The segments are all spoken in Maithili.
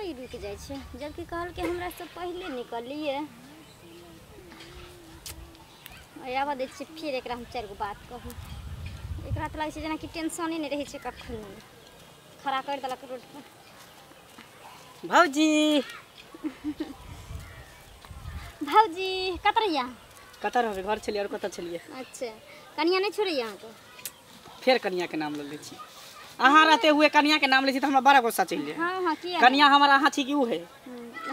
ई रुकि जाइ छै, जबकि कहलकै हमरा से पहिले निकलिए। आबऽ दै छियै फेर एकरा हम 4 गो बात कहू। एकरा तऽ लागै छै जेनाकि टेंशने नहि रहै छै कखनो, खड़ा करि देलक रोड पर। भौजी भौजी कतऽ रहियै? कतऽ रहबै, घर छलियै और कतऽ छलियै। अच्छा कनिया नहि छोड़ैया अहाँके? फेर कनिया के नाम लऽ लै छी। अहाँ रहते हुए कनिया के नाम लै छी तऽ हमरा बड़ा गुस्सा चलि जाय। हाँ हाँ किया? कनिया हमर अहाँ छी कि उ है?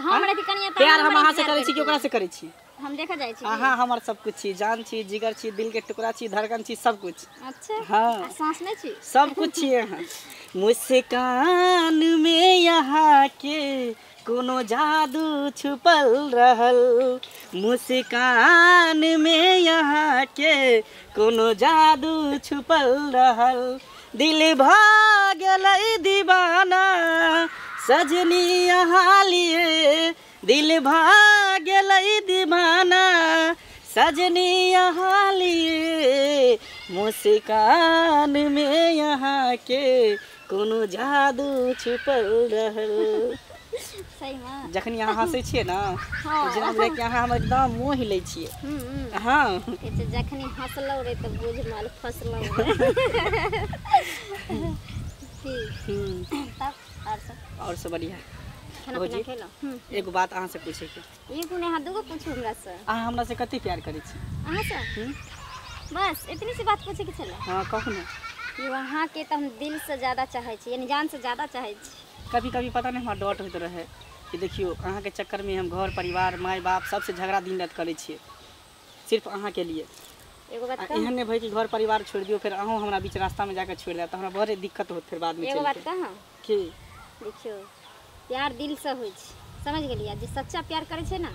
हम रहती कनिया तऽ प्यार हम अहाँ से करै छी कि ओकरा से करै छी? हम देखा जाइ छी। अहाँ हमर सब कुछ छी, जान छी, जिगर छी, दिल के टुकड़ा छी, धड़कन छी, सब कुछ। अच्छा हाँ सांस नहीं छी? सब कुछ छी अहाँ। मुस्कान में यहाँ के कोनो जादू छुपल रहल, मुस्कान में यहाँ के कोनो जादू छुपल रहल, दिल भऽ गेलै दीवाना सजनी यहाँ लिए, दिल भऽ गेलै दीवाना सजनी यहाँ लिए, मुस्कान में यहाँ के कोनो जादू छुपल रहल। सही में जखन अहाँ हँसै छियै ने जेना बुझाइ कि अहाँ हमर एकदम मोहि लै छियै। हाँ जखनी हँसलहुँ रे तऽ बुझ माल फसलहुँ। तब और सब बढ़िया। भौजी एगो बात अहाँ से पूछे के। एगो नहीं, अहाँ दूगो पूछू हमरा से। अहाँ हमरा से कते प्यार करै छी? अहाँ से? बस इतनी सी बात पूछे के छलै। हाँ कहू ने। यो अहाँ के तऽ हम दिल से ज्यादा चाहै छी, यानी जान से ज्यादा चाहै छी। कभी कभी पता नहीं हमरा डॉट होइत रहे कि देखियौ अहाँ के चक्कर में हम घर परिवार माय बाप सबसे झगड़ा दिन रात करै छियै सिर्फ अहाँ के लिए। एगो बात एहन नहीं भई कि घर परिवार छोड़ दियौ फिर अहूँ हमरा बीच रास्ता में जाकर छोड़ दिया तो हमरा बड़े दिक्कत होत फिर बाद में। एगो बात कहाँ की देखियौ प्यार दिल से होइ छै, समझ गेलियै? जे सच्चा प्यार करै छै ने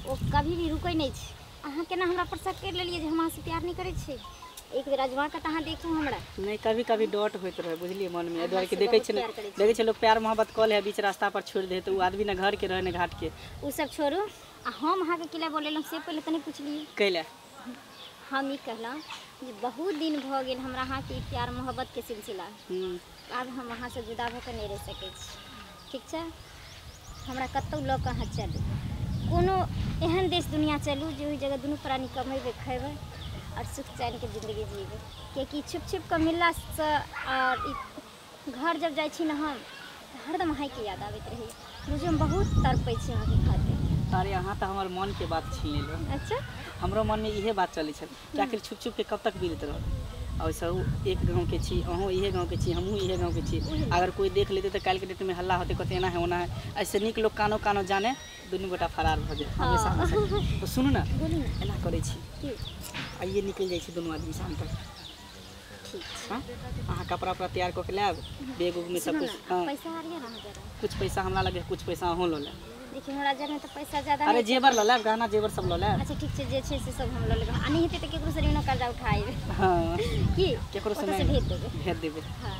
ओ कभी भी रुकै नहि छै। अहाँ केना हमरा पर शक करि लेलियै जे हम अहाँ से प्यार नहि करै छी? एक बेर अजमा के अहाँ देखू हमरा। नहीं कभी कभी डॉट होइत रहे बुझलियै मन में, एहि दुआरे कि देखै छियै देखै छियै लोक प्यार मोहब्बत कऽ लै है बीच रास्ता पर छोड़ि दे तऽ ओ आदमी ने घर के रहे ने घाट के। ओ सब छोड़ू, आ हम अहाँके किला बोलेलहुँ से पहिले तऽ नहि पुछलियै। कैला? हम ई कहलहुँ जे बहुत दिन भऽ गेल हमरा अहाँके प्यार मोहब्बत के सिलसिला, आब हम अहाँसँ जुदा भऽ कऽ नहि रहि सकै छी। ठीक छै? हमरा कतहु लऽ कऽ अहाँ चलू, कोनो एहन देश दुनिया चलू जे ओहि जगह दुनू प्राणी कमेबै खयबै और सुख चैन के जिंदगी जीबै। कियाकि छुप छुप कऽ मिललासँ और घर जब जाइ छी ने हम हरदम अहाँके याद आबैत रहैए। बुझियौ हम बहुत तड़पै छी अहाँके खातिर। अरे अहाँ तऽ हमर मन के बात छीन लेलहुँ। अच्छा हमरो मन में इहे बात चलै छल कि आखिर छुप छुप के कब तक बीतैत रहत। और एक गाँव के छी, अहूँ इहे गाँव के छी, हमहूँ इहे गाँव के छी। अगर कोई देख लेते तऽ काल्हि के डेट में हल्ला होते कहते एना है ओना है। ऐसे नीक लोग कानो कानो जाने दुनू गोटा फरार भऽ जाए हमेशा हमेशा। तो सुनू ने एना करै छी आइए निकलि जाइ छी दुनू आदमी शाम तक। ठीक। हाँ अहाँ कपड़ा उपड़ा तैयार कऽ के लायब बैग उग में सब कुछ। हाँ कुछ पैसा हमरा लगे कुछ पैसा अहूँ लऽ लेब। देखियौ हमरा जेब तऽ पैसा ज्यादा। अरे जेवर लऽ लेब, गहना जेवर सब लऽ लेब। अच्छा ठीक छै, जे छै से सब हम लऽ लेब। आ नहि हेतै तऽ केकरो से ऋणो कर्जा उठा अयबै। हाँ की केकरो से नहि भेज देबै? भेज देबै। हाँ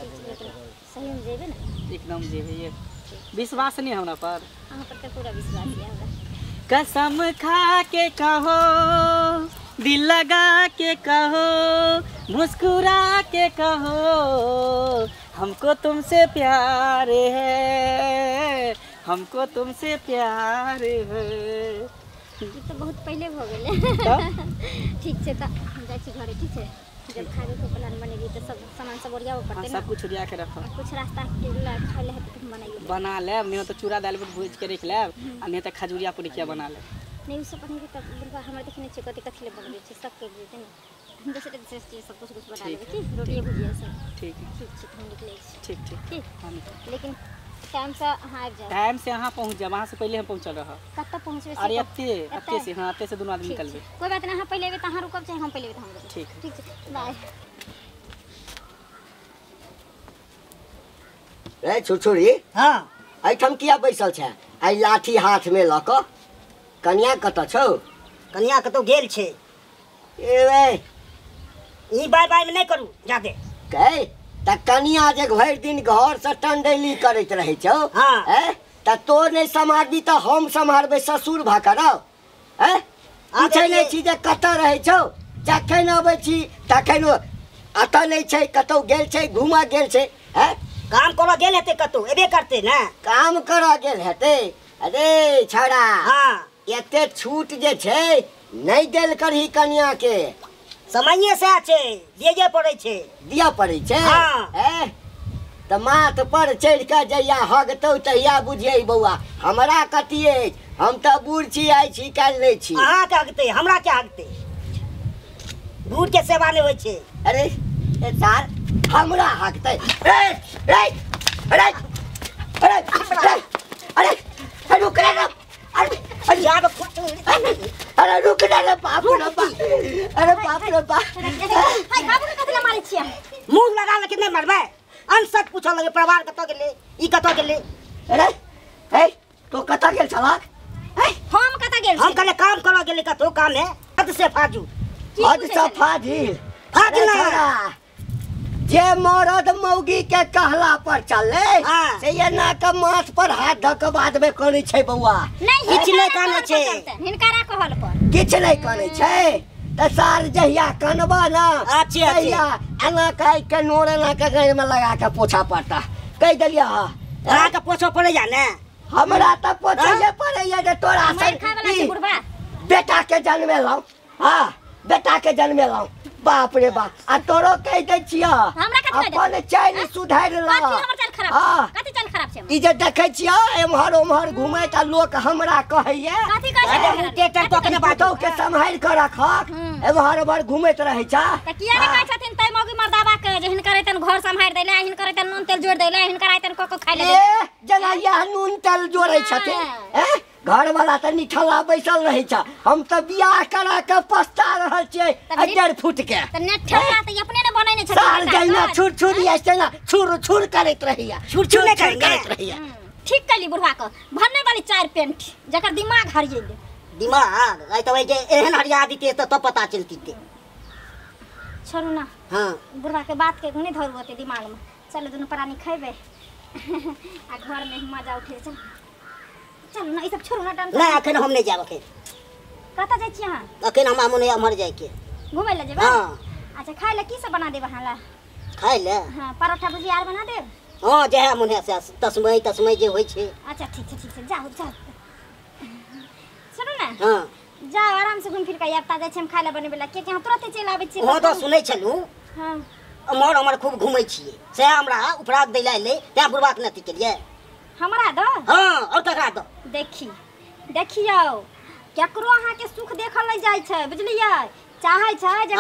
ठीक छै, सही में जेबै ने? एकदम जेबै, ये विश्वास नहीं हमरा पर? अहाँ पर तऽ पूरा विश्वास यऽ हमरा। कसम खा के कहो, दिल लगा के कहो, मुस्कुरा के कहो, हमको तुमसे प्यार है, हमको तुमसे प्यार है। ई तऽ बहुत पहिले भऽ गेलै। ठीक छै तऽ हम जाइ छी घरे। ठीक छै? जब खावे के प्लान बनेबी तऽ सब सामान सब ओरियाबऽ पड़तै ने। सब कुछ ओरिया के रखब। कुछ रास्ता के खाय ले हेतै तऽ हम बनाइए बना लेब, नहीं तऽ चूड़ा दालि भूजि के राखि लेब आ नहीं तऽ खजुरिया पुरिकिया बना लेब। नहीं सब बनेबै तऽ बुढ़बा हमर देखने छियै कथी कथी ले बनबै छै, सब करि देतै ने। हम दोसरे दोसरे चीज सब कुछ कुछ बना लेबै। की रोटिए भुजिया सब। ठीक ठीक छै तऽ हम निकलै छी। ठीक ठीक ठीक। लेकिन टाइम से अहाँ आबि जाउ। टाइम से अहाँ पहुँच जाब, अहाँ से पहिले हम पहुँचल रहब। कतऽ पहुँचबै? अरे एते एते से। हाँ एते से दुनू आदमी निकलबै। कोई बात नहीं, अहाँ पहिले अयबै तऽ अहाँ रुकब, चाहे हम पहिले अयबै तऽ हम रुकब। ठीक ठीक छै, बाय। रे छुरछुरी, हाँ एहिठाम किया बैसल छै? आइ लाठी हाथ में लऽ कऽ कनिया कतऽ छौ? कनिया कतौ गेल छै। ए ई बाय बाय में नहीं करू जादे। कै त कनिया जे भरि दिन घर से टंडैली करैत रहै छौ। हाँ त तो नहीं सम्हारबी त हम सम्हारबै ससुर भऽ कऽ रौ। पूछै नहि छी जे कतऽ रहै छौ, जखन अबै छी तखन अतऽ नहि छै, कतौ गेल छै, घूमऽ गेल छै। काम करऽ गेल हेतै कतौ, एबे करतै ने। काम करऽ गेल हेतै? अरे छौड़ा, हाँ एते छूट जे छै नहि देल करही कनिया के। समये सएह छै, दिये पड़ै छै। दिअ पड़ै छै? हाँ। ए तऽ माथ पर चढ़ि कऽ जहिया हगतौ तहिया बुझियै बौआ। हमरा कथी अछि, हम तऽ बूढ़ छी, आइ छी काल्हि नहि छी। अहाँके हगतै, हमरा के हगतै? बूढ़ के सेवा नहि होइ छै। अरे ए सार, हमरा हगतै? ए ए अरे अरे अरे अरे रुक रे, अरे अरे यार अरे रुक रे, बाप रे बाप, अरे बाप रे बाप। हाय बाबू के कथि ला मारै छियै? मुँह लगा लेकिन नहि मरबै। अनसत पूछऽ लगे परिवार कतऽ गेलै, ई कतऽ गेलै। अरे ए तो कतऽ गेल छलक? हम कतऽ गेल? हम कहले काम करऽ गेलै कतौ, काम है हद से फाजू, हद से फाजिल। फाजिल ना जे मरद मौगी के कहला पर चले से एना के माथ पर हाथ धऽ के बाद में कनै छै बौआ। किछु नहि कनै छै, हिनकरा कहल पर किछु नहि कनै छै। तऽ सार जहिया कनबा ना तहिया एना कहि के नोर एना के गैर में लगा के पोछा पड़ता। कहि देलियै हँ, अहाँके पोछऽ पड़ैया ने? हमरा तऽ पोछैये पड़ैया जे तोरा से बेटा के जन्मेलहुँ। हाँ बेटा के जन्मेलहुँ, बाप रे बाप। आ तोरो कहि दै छियह अपन चालि सुधारि लऽ। हाँ ई जे देखै छियह एम्हर ओम्हर घुमैत आ लोक हमरा कहैया के सम्हारि कऽ रखक, एम्हर ओम्हर घुमैत रहै छ। तऽ किया नहि कहै छथिन तै मौगी मर्दाबा के जे हिनकर एतन घर सम्हारि दै ला, हिनकर एतन नून तेल जोड़ि दै ला, हिनकर एतन कऽ कऽ खाइ ला? ए जेना इएह नून तेल जोड़ै छथिन। ए घर वाला तऽ निठल्ला बैसल रहै छ। हम तऽ बियाह करा के पछता रहल छियै 1.5 फुट के। तऽ निठल्ला तऽ अपने ने बनैने छथिन। सार जहिना छुर छुर ऐसे ना छुर छुर करैत रहैया, छुर छुर नहि करैत रहैया। ठीक कहली बुढ़वा के, भन्ने वाली 4 पेंट जकर दिमाग हरियेले। दिमाग आइ तऽ जे एहन हरिया दिते तऽ तब पता चलतिते। छोड़ू ना, हाँ बुढ़वा के बात के नहि धरू ओते दिमाग में। चलो दुनू प्राणी खैबै आ घर में मजा उठे। चल चलू ना, ई सब छोड़ू ना। नहीं अखन हम नहीं जाब। अखन कतऽ जाइ छी अहाँ? अखन हमरा मोन है अमर जाइके। घुमै लए जेबै? हाँ। अच्छा खाइ लए की सब बना देब अहाँ ला? खाइ लए? हाँ परोठा भुजिया आर बना देब? हाँ जएह मोन है से तस्मै तस्मै जे होइ छै। अच्छा ठीक छै, ठीक छै, जाउ जाउ। सुनू ने, हाँ जाउ आराम से घुमि फिर के आयब। ता जाइ छी हम खाइ लए बनेबै लए, कियाकि अहाँ तुरते चलि आबै छियै। अहाँ तऽ सुनै छलहुँ हाँ अमर अमर खूब घुमै छियै, सएह हमरा उपराग दै लए अयलै तैं बुढ़बाक ने अथी केलियै। हमरा दो? हाँ और ककरा दो? देखी देखियौ केकरो अहाँके सुख देखल नहि जाइ छै, बुझलियै? चाहै छै जे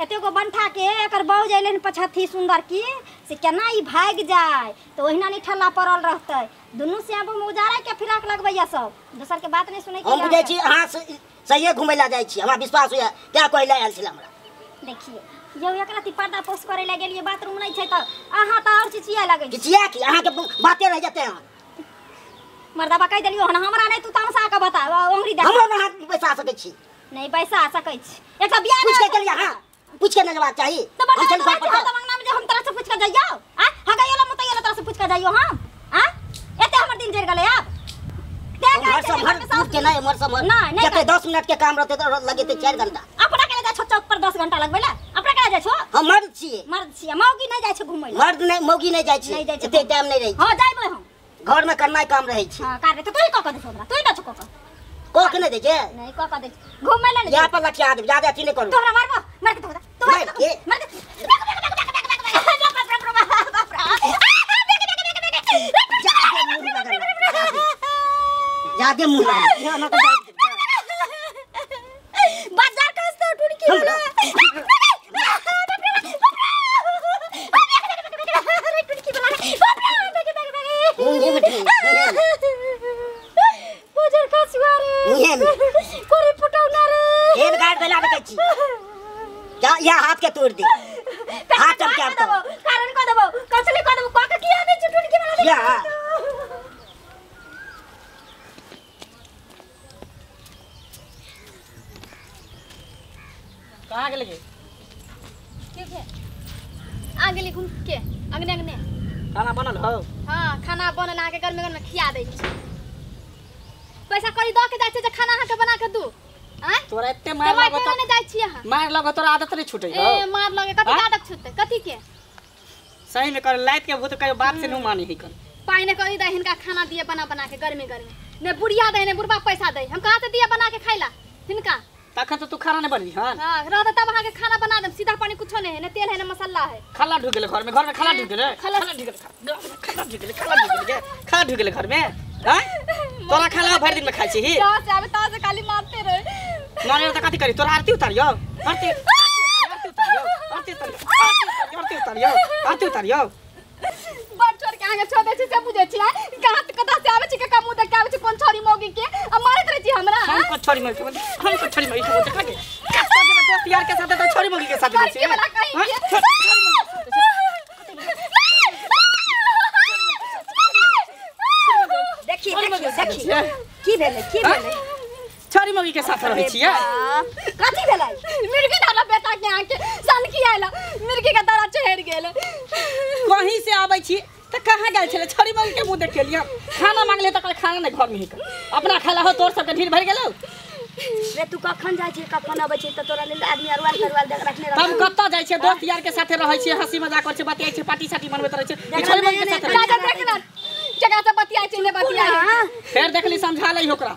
एतेगो बंठा के एकर बहू जे अयलै पछथी सुन्दर की से केना ई भागि जाय, तऽ ओहिना निठल्ला पड़ल रहतै। दुनू श्याम में उजाड़ै के फिराक लगबैया सब, दोसर के बात नहि सुनै के। हम बुझै छी अहाँ सहिए घुमै लए जाइ छी, हमरा विश्वास होइया तैं कहै लए आयल छलै हमरा। देखियौ यौ एकरा ती पर्दा पोस करै लए गेलियै, बाथरूम नहि छै तऽ अहाँ तऽ आओर चिचिया लगै छी। चिचिया की अहाँके बाते रहि जेतै। अहाँ मर्दाबा कहि देलियौ हन हमरा नहि, तू तमसा के बता ओंगरी दे। हमरो अहाँ बैसा सकै छी? नहीं बैसा सकै छी। एक तऽ बियाह पूछ के गेलियै अहाँ, पूछ के नहि जवाब चाही। तऽ हम चल घर पर अंगना में जे हम तोरा से पूछ के जइयौ आ हगैयो ला मुतैयो ला तोरा से पूछ के जइयौ हम? आ एते हमर दिन जरि गेलै आब। देख हमर पूछ के नहि, हमर समर जते 10 मिनट के काम रहतै तऽ लगेतै 4 घंटा। अपना के जाइ छौ चौक पर 10 घंटा लगबै ला? अपना के जाइ छौ? हम मर्द छियै। मर्द छियै, मौगी नहि जाइ छै घुमै ला। मर्द नहि, मौगी नहि जाइ छै, एते टाइम नहि रहै छै। हां जाइबै हम। घर में करनाइ काम रहै छै। हां कर, तऽ तू ही कऽ कऽ दै छौ हमरा, तू ही दै छौ कऽ कऽ। कऽ के नहि दै छै? नहि कऽ कऽ दै छै। घुमै ला नहि यहाँ पर लठिया देब, जादे अथी नहि करू। तोरा मारबो, मार के तू मार के मार के। जादे मुंह लगा। बाजार कस तो टुड़की वाला। बाजार कस रे कोरी फुटौना रे। एक गाड़ देला देखै छी। जा या हाथ के तोड़ दे। हाथ चमका देबो, कारण को देबो, कसली को देबो, कक किया दे छी टुड़की वाला। या कहाँ गेलै गे? ठीक है आ गेली घूम के अंगने अंगने। खाना बनल हो? हाँ खाना बनल, अहाँके गर्मे गर्मे खिया दै छी। पैसा कौड़ी दऽ के जाइ छी जे खाना अहाँके बना के दू। आँय तोरा एते मार लगो त नहि जाइ छी अहाँ। मार लगो तोरा आदत नहि छूटै हो। ए मार लगे कथी आदत छूटतै? कथी के? सही में कर लाइत के भूत कहियो बात से न माने ही कर। पानी ने करी दे हिनका खाना दिए बना बना के गर्मी गर्मी ने बुढ़िया दे ने बुढ़बा पैसा दे, हम कहां से दिए बना के खाइला हिनका? तखन तो तू खाना नहीं बनली। हां हां रहत तब अहाँ के खाना बना देम, सीधा पानी कुछो नहीं है, ने तेल है ने मसाला है। खाला ढुक गेले घर में, घर में खाला ढुक गेले, खाला ढुक गेले, खाला ढुक गेले, खाला ढुक गेले, खाला ढुक गेले घर में। हां तोरा खाला भर दिन में खाइ छी ही। जहाँ से आबे तहाँ से खाली मारते रहे। मारे त कथि करी तोरा? आरती उतारियो, आरती आरती उतारियो, आरती उतारियो, आरती उतारियो, आरती उतारियो। बड़ छोड़ के अहाँ छोड़ दै छी से बुझै छी कहाँ कतऽ से आबै छी, कका मुँह देख के आबै छी कोन छोरी मौगी के आ मारैत रहै छी हमरा। हम को छोरी मौगी, हम को छोरी मौगी के बोलते के कतऽ जेबै दोस्त यार के साथ त छोरी मौगी के साथ जाइ छी। देखी देखी देखी की भेलै, की भेलै? छोरी मौगी के साथ रहै छियै। कथि भेलै? मिर्गी धरल बेटा के अहाँ के सनकी आयल, मिर्गी के दरा चढ़ि गेल। कहीं से आबै छी त कहाँ गेल छलै? छोरी मौगी के मुँह देख के लिया खाना मांगले त खाना नहीं घर में ही अपना खाला हो, तोर सबके ढीर भर गेलौ। रे तू कखन जाइ छी कखन अबै छी त तोरा लेल आदमी अरवाल करवाल देख रखने रह। हम कतऽ जाइ छियै? दोस्त यार के साथे रहै छियै, हंसी मजाक करै छियै, बतियाइ छियै, पार्टी साटी मनबैत रहै छियै। छोरी मौगी के साथे रहै छियै। देख न केकरा से बतियाइ छै, नै बतियाइ। फेर देखली समझा लई ओकरा।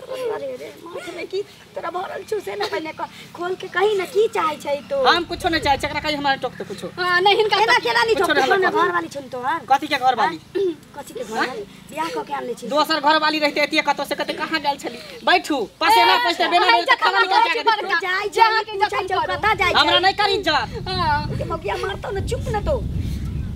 अरे रे माथ में की तोरा भरल छु से न पहिने खोल के कही न की चाहे छै तो। हम कुछो नहीं चाहे, एकरा कही हमरा टोक त कुछो। हां नहीं हिनका केना केना नहीं टोक न, घर वाली छन तोहर। कथि के घर वाली? कथि के घर वाली? बियाह क के आनले छी। दोसर घर वाली रहते एतिए कतो से कते कहां गेल छली? बैठू पसेना पछते बेना नहीं खाना निकाल के जाय जाय के जखन कता जाय हमरा नहीं करी इज्जत। हां मौगिया मारतो न चुप न तो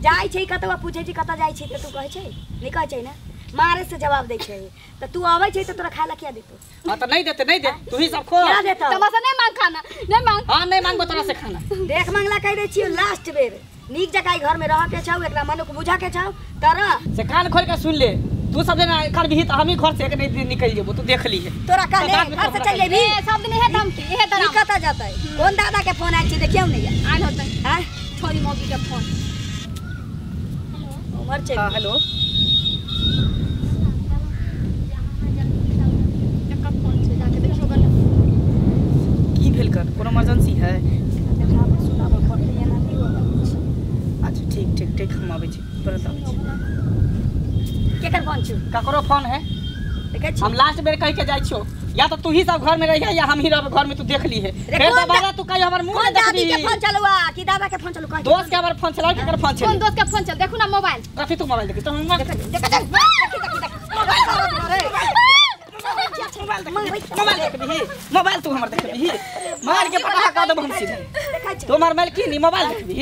जाय छै कतवा पूछै छी कता जाय छी त तू कहै छै नहीं कहै छै ना, मारे से जवाब दै छै त तू आबै छै त तोरा खाय ला किया देतो? हां त नहीं देते, नहीं दे तू ही सब खो। क्या देतो? तमाशा नहीं मांग खाना, नहीं मांग। हां नहीं मांगबो तोरा से खाना। देख मांगला कह दै छियो लास्ट बेर, नीक जगह घर में रह के छौ, एकरा मनुख बुझा के छौ तोरा से कान खोल के सुन ले। तू सब दिन कर भी त हम ही घर से एक नहीं निकल जेबो, तू देख लीहे। तोरा कहले घर से चल जेबी सब दिन हे धमकी हे डरामा। ई कत जातै? कोन दादा के फोन आयल छै देखियौ नै आयल होतै। हां छोरी मौगी के फोन उमर छै। हां हेलो की भेल कर? कोनो इमरजेंसी है? अच्छा ठीक ठीक ठीक हम आबै छी, तुरंत आबै छी। केकर फोन छै? ककरो फोन है? देखै छी हम लास्ट बेर कह के जाइ छियो, या तो तू ही सब घर में रहिए या हम ही रहब घर में, तू देख लीहे। फेर दोबारा तू कहियो हमर मुंह नहीं देखबी। दादी के फोन चलुआ कि दादा के फोन चलु? कह दोस्त के हमर फोन चलाउ, केकर फोन चलु? कोन दोस्त के फोन चल? देखू ना मोबाइल। कथि तू मोबाइल देखी? तो हम देख देख देख देख मोबाइल देखबी, मोबाइल तू हमर देखबी, मार के पटाखा कह देब हम सीधे। तू हमर मेलकी नी मोबाइल देखबी?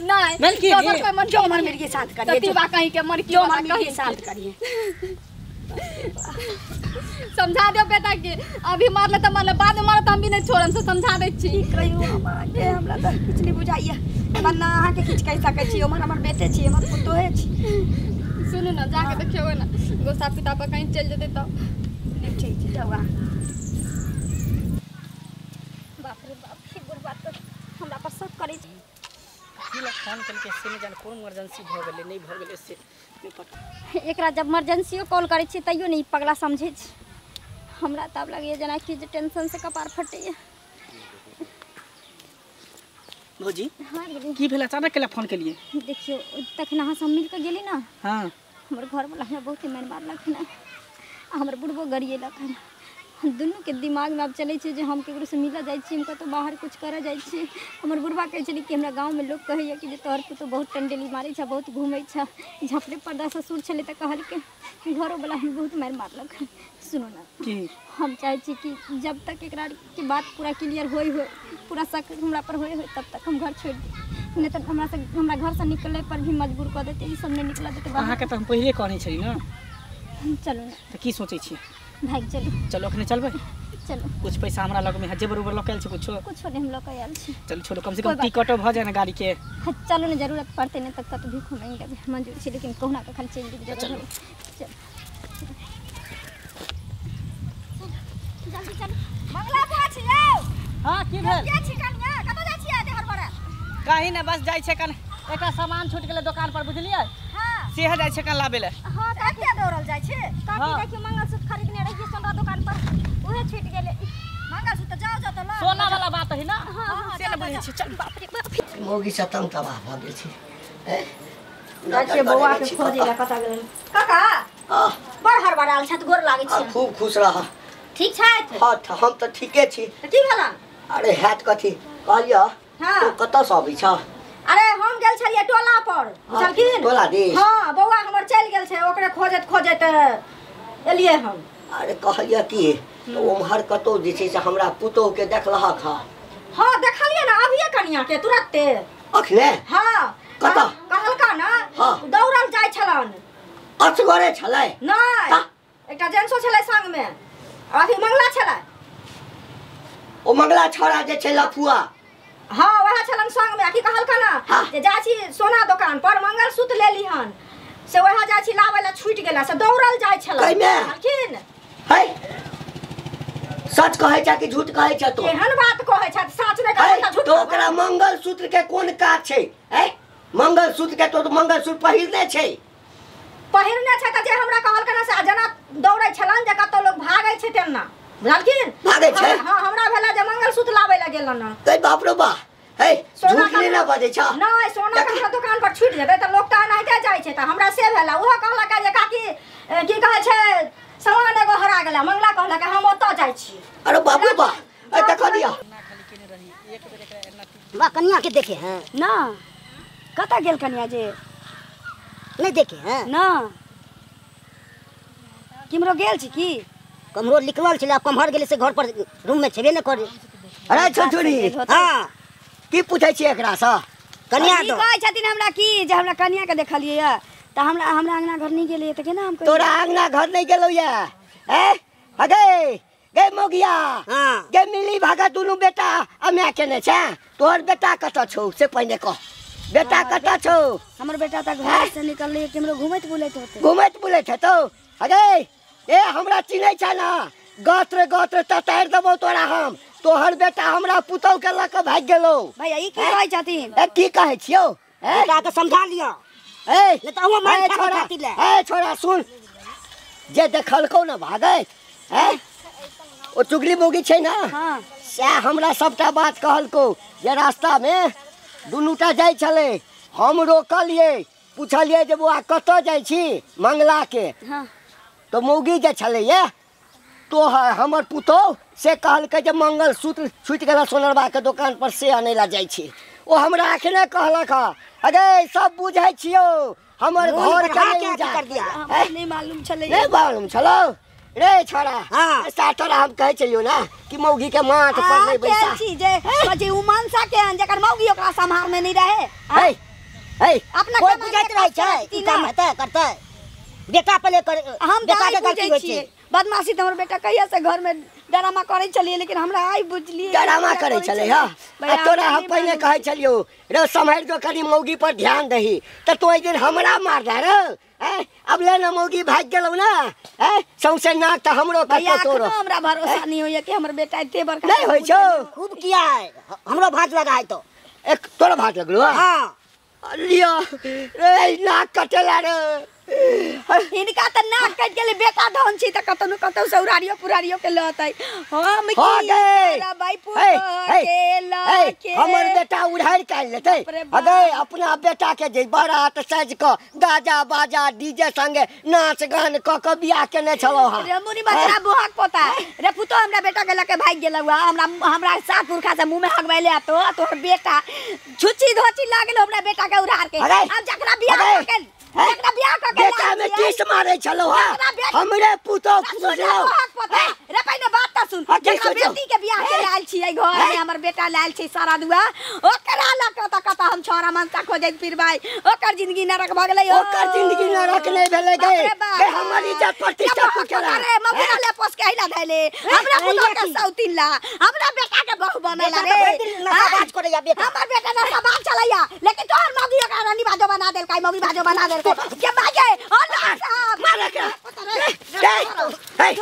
नहीं मेलकी नी जो हमर मिर्गी शांत करिए, ततीवा कहीं के मर की जो हमर मिर्गी शांत करिए। समझा दियो बेटा के, अभी मारले त मारले, बाद में मारत हम भी नहीं छोड़म, से समझा दै छी। कहियो हमरा के हमरा त किछ नहीं बुझाइया, हमर ना अहाँ के किछ कहि सकै छी, हमर हमर बेटे छी, हमर पुतोहे छी। सुनू ना जाके देखियो ना गोसा पिता पर कहीं चल जेतै त ठीक छै जाउ। बाप रे बाप, हे बुढ़बा त हमरा पर शक करै छै। की फोन करके से नहीं जान कोन इमरजेंसी भ गेलै नहीं भ गेलै से नहीं पता। एकरा जब इमरजेंसियो कॉल करै छी तैयो नहीं पगला समझै छै। हमरा तब लगैया जेना कि जे टेंशन से कपार फटैया। भौजी हां की भेल अचानक केला फोन केलिए? देखियो तखन अहाँ सब मिल के गेली ना, हां हमर घर वाला हमरा बहुत मारि मारलक हन, हमर बुढ़बो गरिएलक हन। दुनू के दिमाग में अब चलै छै जे हम केकरो से मिलऽ जाइ छी, हम कतौ बाहर कुछ करऽ जाइ छी। हमर बुढ़बा कहै छलै कि हमरा गाँवमे लोक कहैया कि जे तोहर पुतोह बहुत टंडेली मारै छै, बहुत घूमै छै। झपले पर्दा ससुर छलै तऽ कहलकै घरोवला हम बहुत मारि मारलक हन। सुनू ना की हम चाहै छी कि जब तक एकरा के बात पूरा क्लियर होय होय, पूरा शक हमरा पर होय होय, तब तक हम घर छोड़ि दी, नहीं तऽ हमरा से हमरा घर से निकले पर भी मजबूर कऽ देतै, ई सब नहीं निकलऽ देतै। अहाँके तऽ हम पहिले कहने छली ना। चलू ना तऽ की सोचै छी? भागि चलू। चलो अखने चलबै? चलो। कुछ पैसा हमरा लग में है, जेबर उबर लऽ के आयल छी? कुछो कुछो नहीं हम लऽ के आयल छी। चलू छोड़ू, कम से कम टिकटो भऽ जाय ना गाड़ी के। हाँ चलू ना, जरूरत पड़तै नहीं तब तक भीख मांगि लेबै, मंजूर छी, लेकिन कहुना के खाली चलि जेबै। चलू चलू जल्दी चलू। मंगला बुआ छी यौ। हां की भेल? के छी कनिया? कतऽ जाइ छियै देहर बड़ा? कहीं ना, बस जाइ छै कन एकटा सामान छूट गेलै दुकान पर, बुझलियै? हां सेह जाइ छै कन लाबै ले। हां कते दौड़ल जाइ छै? काकी देखियौ मंगलसूत्र खरीदने रहियै सोना दुकान पर, उहे छूट गेलै। मंगलसूत्र जाओ जाओ त ला। सोना वाला बात है ना? हां से न बुझै छी। चल बाप रे बाप, मौगी सतम तबाह भऽ गेल छै। जाइ छियै बौआ के खोजै ला कतऽ गेलै। काका बड़ हड़बड़ायल छथि, गोर लागै छी। खूब खुश रह। ठीक छथि? हाँ हम तऽ ठीके छी। की भेलन? अरे हैत कथी कहलियऽ, तू कतऽ से अबै छह? अरे हम गेल छलियै टोला पर, बुझलखिन? टोला दिस? हाँ बौआ हमर चलि गेल छै, ओकरे खोजैत खोजैत एलियै हम। अरे कहलियऽ की तऽ ओम्हर कतौ जे छै से हमरा पुतोहु के देखलहक हँ? हाँ देखलियै ने अभिये कनिया के तुरत्ते। अखने? हाँ। कतऽ? कहलका ना दौड़ल जाइ छलन। असगरे छलै? नहि, एकटा जेंसो छलै संग में, अथी मंगला छलै। ओ मंगला छौड़ा जे छै लफुआ? हाँ वएह छलन संग में। की कहलका ना जे जाइ छी सोना दोकान पर मंगलसूत्र ले लीहन, से वएह जाइ छी लाबै ला छूटि गेला, से दौड़ल जाइ छलै। कहलखिन है सच कहै छ कि झूठ कहै छ तू? केहन बात कहै छ, सच नहि कहै छ झूठ। तो ओकरा मंगलसूत्र के कोन काज छै? है मंगलसूत्र के तो मंगलसूत्र पहिरने छै। पहिरने छै तऽ जे हमरा कहलका ना से जेना दौड़ै छलन जे कतौ लोग भागै छै तेना, बुझलखिन? भागै छै? हाँ हमरा भेला जे मंगलसूत्र लाबै ला गेलन ना। तै बाप रे बा, है झूठ नहि ना बजै छ? नहि, सोना के दुकान पर छूट जेतै तऽ लोग तऽ एनाहिते जाइ छै, तऽ हमरा से भेला। ओहो कहलक जे काकी की कहै छै सामान एगो हरा गेला, मंगला कहलक हम ओतऽ जाइ छी। अरे बाप रे बा, ए देखा दिया बा कनिया के देखे हैं ना? कतऽ गेल कनिया जे नहीं देखे हैं ना? किमरो गेल छी की? कमरो निकलल छलै, कमहर गेलै से घर पर रूम में छेबे न करे। अरे छोटुनी हां की पूछै छी एकरा से? कनिया तो कहै छथिन हमरा की जे हमरा कनिया के देखलियै या त हमरा हमरा अंगना घर नहीं गेलियै त केना हम कहियै? तोरा अंगना घर नहीं गेलौ या? ए हगे गे मोगिया, हां गे मिली भागा दुनू बेटा आ my केने छै। तोहर बेटा कतऽ छौ से पहिने कह, बेटा कतऽ छौ? हमर बेटा त घर से निकललै, केमरो घुमैत बुलैत होतै। घुमैत बुलैत हेतौ? हगे ए हमरा चिन्है छ ना, गोत्र गोत्र ततारि देबौ तोरा हम। तोहर बेटा हमरा पुतहु के लऽ कऽ भागि गेलौ। भैया ई की कहै छथिन? ए की कहै छियौ? बेटा के समझा लिअ। ए नहीं तऽ अहुँ मारि खा खातिर ले। ए छोरा सुन, जे देखलकौ ना भागैत ए ओ चुगली मोगी छै ना, हां सएह हमरा सबटा बात कहलकौ जे रास्ता में दुनूटा जाइ छलै, हम रोकलियै, पुछलियै जे बौआ कतऽ जाइ छी मंगला के। हां तो मौगी जे छलैया तो हमर पुतोहु से कहलकै जे मंगलसूत्र छूटि गेल सोनरबा के दोकान पर से अनै ला जाइ छी। ओ हमरा अखने कहलक हँ। अगे सब बुझै छियौ हमर घर के नहीं उजाड़ कर दिया। नहीं मालूम छलै। नहीं मालूम छलौ रे छोरा। हां सातरा हम कहै छलियौ ना कि मौगी के माथ पर नहीं बैसा। छी जे जे उ मनसा के हन जकर मौगी ओकरा संभार में नहीं रहे। हे हे अपना कोई बुझैत रहै छै ई काम हेतै करतै बेटा पहिले कर। हम बेटा के गलती होइ छै। बदमाशी त हमर बेटा कहिया से घर में डरामा करै छलियै, लेकिन हमरा आइ बुझलियै डरामा करै छलै। हां आ तोरा हम पहिने कहै छलियौ रे सम्हारि जो कनी मौगी पर ध्यान दही, त तो एक दिन हमरा मार दे रे। ए अब ले ना मौगी भाग गेलौ ना, ए सौंसे नाक त हमरो कतौ तोरो। हमरा भरोसा नहीं होइया कि हमर बेटा एते बड़का नहीं होइ छौ। खूब किया है हमरो भाज लगा है तो एक तोरा भाज लगलो। हां लिया रे नाक कटेला रे हिनका त नाक कटि गेलै। बेटा धन छी त कतौ न कतौ से उड़ारियो पुरारियो के लतै। हम की करबै पुतोह के लके? हमर बेटा उड़ारि काटि लेतै। अगे अपना बेटा के जे बारात सज क गाजा बाजा डीजे संगे नाच गान क क बियाह केने छलौ हँ। रे मुनि बचरा बुहाक पोता रे पुतोह हमरा बेटा के लके भागि गेलौ। हमरा हमरा सात पुरखा से मुंह में हगबैले आ तो तोहर बेटा छुच्ची धोची लागल हमरा बेटा के उड़ार के। अब जकरा बियाह क के जकरा बियाह क के बेटा में किस मारे छलौ हां हमरे पुतोह सोचलौ रे पहिने बात त सुन। जकरा बेटी के बियाह के लायल छी घर में हमर बेटा लायल छी सारा दुआ ओकरा ल कत कत हम छोरा मनसा खोजैत फिरबै। ओकर जिंदगी नरक भ गेलै। ओकर जिंदगी नरक नै भेलै गे। गे हमर इज्जत प्रतिष्ठा तू केला रे मबुरा ले पोस के हिला धैले हमरा पुतोह के सौतीन ला हमरा बेटा के बहू बनेला रे। नशाबाज करैया बेटा हमर बेटा नशाबाज चलैया, लेकिन तोहर मौगी ओकरा रानी बाजो बना देलकै मौगी बाजो बना देलकै के बाजे। अल्लाह साहब मारे के ए ए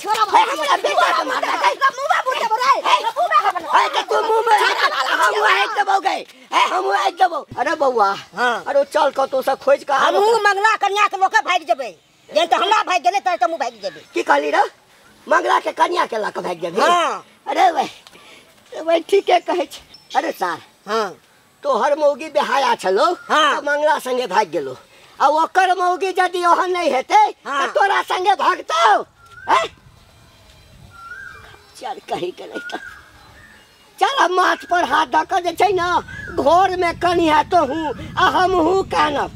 छोरा हमरा बेटा के मार दे मुंह में बुझे रे मुंह में ए के तू मुंह में हम आइ देबौ गे ए हम आइ देबौ। अरे बौआ हां अरे चल कतौ से खोज के हमहू मंगला कन्या के लोके भागि जेबै। जेन त हमरा भागि गेलै त हमहू भागि जेबै। की कहली रे मंगला के कन्या के लक भागि जेबै? हां अरे भाई भाई ठीके कहै छै। अरे सार हां तोहर मौगी बेहाया छलो। हाँ। त मंगला संगे भाग गेलो आ ओकर मौगी यदि ओहन नहीं हेतै हाँ। त तोरा संगे भागतौ। हैं चल कही के नहीं त चल अब माथ पर हाथ धऽ के जे छै न घर में कनिया तो हूँ आ हमहूँ कानब।